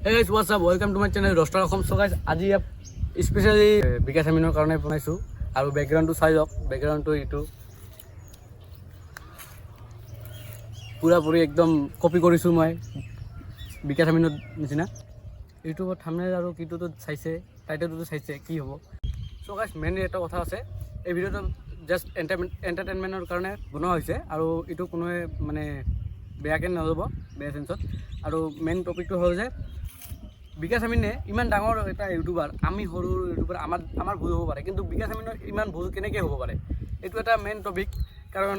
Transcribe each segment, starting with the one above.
Hey guys, what's up? Welcome to my channel roaster Assam. So guys, আজি ইয়াত specially বিকাশ আমিনৰ কাৰণে বনাইছোঁ আৰু বেকগ্ৰাউণ্ডটো চাই লওক। বেকগ্ৰাউণ্ডটো এইটো পূৰাপুৰি একদম কপি কৰিছোঁ মই বিকাশ আমিনৰ নিচিনা। ইউটিউবত থাম্বনেইল আৰু কিটোতো চাইছে, টাইটেলটোতো চাইছে কি হ'ব। চ' গাইজ, মেইনলি এটা কথা আছে, এই ভিডিঅ'টো জাষ্ট এণ্টাৰটেইনমেণ্টৰ কাৰণে বনোৱা হৈছে আৰু এইটো কোনোৱে মানে বেয়াকৈ নল'ব, বেয়া চেঞ্চত। আৰু মেইন টপিকটো হ'ল যে বিকাশ আমিনে ইমান ডাঙৰ এটা ইউটিউবাৰ, আমি সৰু ইউটিউবাৰ, আমাৰ ভুল হ'ব পাৰে, কিন্তু বিকাশ আমিনৰ ইমান ভুল কেনেকৈ হ'ব পাৰে? এইটো এটা মেইন টপিক, কাৰণ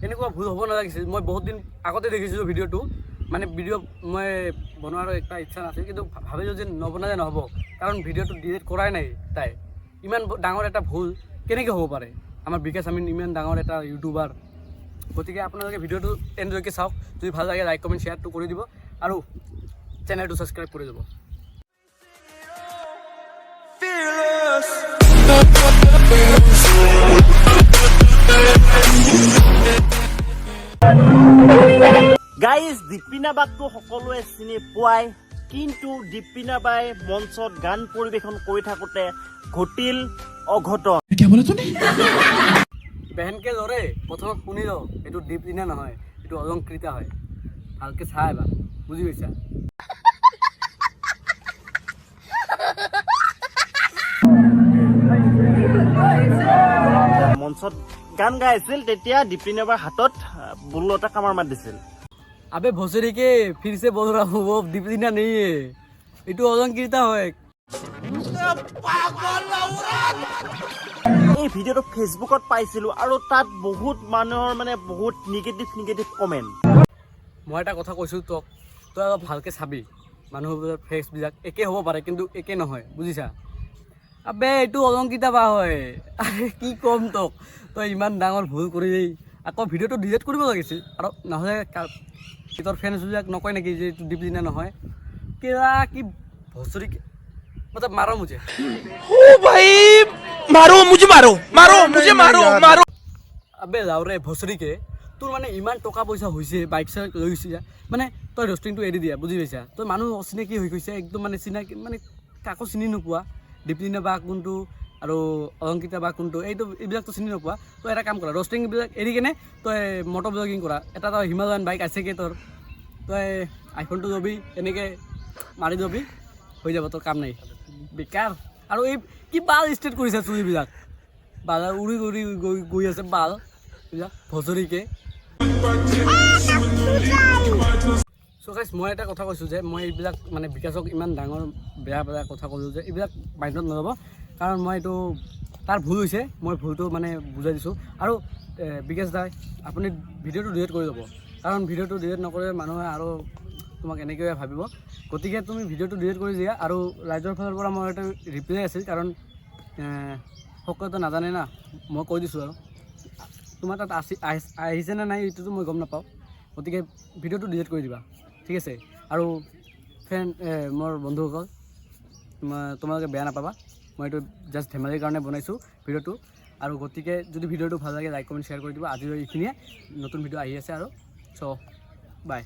এনেকুৱা ভুল হ'ব নালাগিছিল। মই বহুত দিন আগতে দেখিছিলোঁ ভিডিঅ'টো, মানে ভিডিঅ' মই বনোৱাৰ এটা ইচ্ছা নাছিল, কিন্তু ভাবিলোঁ যে নবনালে নহ'ব, কাৰণ ভিডিঅ'টো ডিলিট কৰাই নাই তাই। ইমান ডাঙৰ এটা ভুল কেনেকৈ হ'ব পাৰে আমাৰ বিকাশ আমিন ইমান ডাঙৰ এটা ইউটিউবাৰ? গতিকে আপোনালোকে ভিডিঅ'টো এণ্ডলৈকে চাওক। যদি ভাল লাগে, লাইক, কমেণ্ট, শ্বেয়াৰটো কৰি দিব আৰু চেনেলটো ছাবস্ক্ৰাইব কৰি দিব। Fearless. Guys, Deeplina বাকটো সকলোৱে চিনি পোৱাই, কিন্তু দীপলিনা বাই মঞ্চত গান পৰিৱেশন কৰি থাকোঁতে ঘটিল অঘটন। क्या बोला तूने? বেহেনকে ধৰে প্ৰথমত শুনি ল, এইটো দীপলিনা নহয়, এইটো অলংকৃতা হয়। ভালকে চাই এবাৰ, বুজি পাইছা? মঞ্চত গান গাই আছিল, তেতিয়া দীপলিনা বাৰ হাতত বুল এটা কামাৰ মাত দিছিল। अबे भोसड़ी के, फिर से बोल रहा हूँ, वो दीपलीना नहीं है, এইটো অলংকৃতা হয়। এই ভিডিঅ'টো ফেচবুকত পাইছিলোঁ আৰু তাত বহুত মানুহৰ মানে বহুত নিগেটিভ নিগেটিভ কমেণ্ট। মই এটা কথা কৈছোঁ তোক, তই অলপ ভালকৈ চাবি। মানুহবোৰৰ ফেচবিলাক একে হ'ব পাৰে, কিন্তু একে নহয়, বুজিছা? আবে, এইটো অলংকিতা বা হয়। আৰে কি ক'ম তোক, তই ইমান ডাঙৰ ভুল কৰিলি, আকৌ ভিডিঅ'টো ডিলিট কৰিব লাগিছিল আৰু নহ'লে তোৰ ফেন্সবিলাক নকয় নেকি যে এইটো দীপলিনা নহয়? কিবা কি ভচৰি, मतलब मारो मुझे। ओ भाई, मारो मुझे, मारो, मारो मुझे, मारो, मारो। আবে লাউৰে ভচৰিকে, তোৰ মানে ইমান টকা পইচা হৈছে, বাইক চাইক লৈ গৈছে, মানে তই ৰষ্টিংটো এৰি দিয়া, বুজি পাইছা? তই মানুহ অচিনাকি হৈ গৈছে একদম, মানে চিনাকি মানে কাকো চিনি নোপোৱা, দীপলিনা বা কোনটো আৰু অলংকিতা বা কোনটো, এইটো এইবিলাকতো চিনি নোপোৱা। তই এটা কাম কৰা, ৰষ্টিংবিলাক এৰি কেনে তই মটৰ ব্লগিং কৰা। এটা তই হিমালয়ান বাইক আছেগে তোৰ, তই আইফোনটো ল'বি, এনেকৈ মাৰি ল'বি, হৈ যাব, তোৰ কাম নাই বেকাৰ। আৰু এই কি বাল ষ্টেট কৰিছে, চুলিবিলাক বাল উৰি উৰি গৈ গৈ আছে, বাল এইবিলাক ভচৰিকে। চ' গাইছ, মই এটা কথা কৈছোঁ যে মই এইবিলাক মানে বিকাশক ইমান ডাঙৰ বেয়া বেয়া কথা ক'লোঁ যে এইবিলাক মাইণ্ডত নল'ব, কাৰণ মই এইটো তাৰ ভুল হৈছে, মই ভুলটো মানে বুজাই দিছোঁ। আৰু বিকাশ দাই, আপুনি ভিডিঅ'টো ডিলিট কৰি ল'ব, কাৰণ ভিডিঅ'টো ডিলিট নকৰিলে মানুহে আৰু তোমাক এনেকৈয়ে ভাবিব। গতিকে তুমি ভিডিঅ'টো ডিলিট কৰি দিয়া। আৰু ৰাইজৰ ফালৰ পৰা মই এটা ৰিপ্লাই আছিল, কাৰণ সকলোৱেতো নাজানে না, মই কৈ দিছোঁ। আৰু তোমাৰ তাত আহিছে নে নাই এইটোতো মই গম নাপাওঁ। গতিকে ভিডিঅ'টো ডিলিট কৰি দিবা, ঠিক আছে? আৰু ফ্ৰেণ্ড, মোৰ বন্ধুসকল, তোমালোকে বেয়া নাপাবা, মই এইটো জাষ্ট ধেমালিৰ কাৰণে বনাইছোঁ ভিডিঅ'টো। আৰু গতিকে যদি ভিডিঅ'টো ভাল লাগে, লাইক, কমেণ্ট, শ্বেয়াৰ কৰি দিবা। আজিলৈ এইখিনিয়ে, নতুন ভিডিঅ' আহি আছে আৰু। চ' বাই।